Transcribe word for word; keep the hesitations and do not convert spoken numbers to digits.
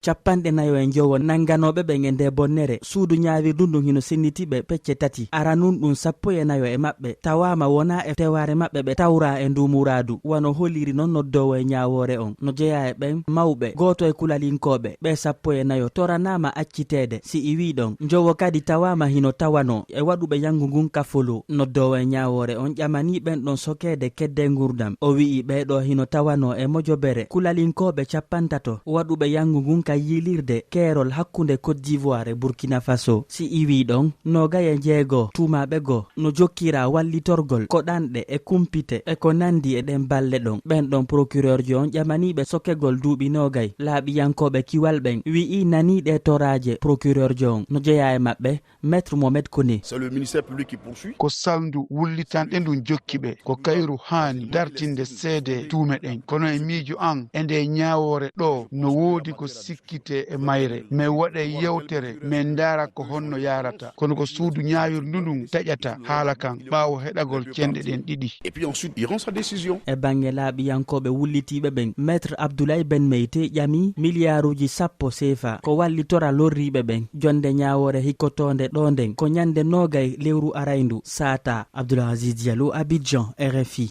Cappanɗe nayo e njowo nannganooɓe ɓen e ndee bonnere, suudu ñaawirdu ndun hino senniti ɓe pecce tati. Aranun ɗun, sappo e nayo e maɓɓe tawaama wonaa e tewaare maɓɓe ɓe tawraa e nduu muraadu, wano holiri non noddoowo e ñaawoore on. No jeyaa e ɓen mawɓe, gooto e kulalinkooɓe, ɓee sappo e nayo toranaama acciteede, si iwii ɗon. Njowo kadi tawaama hino tawanoo e waɗuɓe yanngu ngun ka Folo. Noddoowo e ñaawoore on ƴamanii ɓen ɗon sokeede kedde ngurndan. O wi'i ɓee ɗoo hino tawanoo e mojobere kulalinkooɓe cappantato waɗuɓe yanngu ngun ka yiilirde keerol hakkunde Côte d'Ivoire e Burkina Faso. Si iwii ɗon, noogay e jeego tuumaaɓe goo no jokkiraa wallitorgol ko ɗanɗe e kumpite e ko nanndi e ɗen balle ɗon. Ɓen ɗon procureurjo on ƴamanii ɓe sokegol duuɓi noogay. Laaɓiyankooɓe kiwal ɓen wi'i nanii ɗee toraaje procureurjo on. No jeyaa e maɓɓe Maître Mohamed Koné. C'est le ministère public qui poursuit. Ko salndu wullitanɗe ndun jokki ɓe. Ko kayru haani dartinde seede tuume ɗen. Kono e miijo an, e nde ñaawoore ɗoo, no woodi ko sikkitee e mayre. Men waɗay yewtere, men ndaara ko honno yaarata. Kono ko suudu ñaawirdu ndun taƴata haala kan ɓaawo heɗagol cenɗe ɗen ɗiɗi. Et puis ensuite, il rend sa décision. E bannge laaɓiyankooɓe wullitiiɓe ɓen, Maître Abdoulaye Ben Meïté ƴamii miliyaaruuji sappo seefa ko wallitora lorriiɓe ɓen. Jonnde ñaawoore hikkotoonde ɗoo nden ko ñannde noogay lewru arayndu. Sata Abdoul Aziz Diallo, Abidjan, R F I.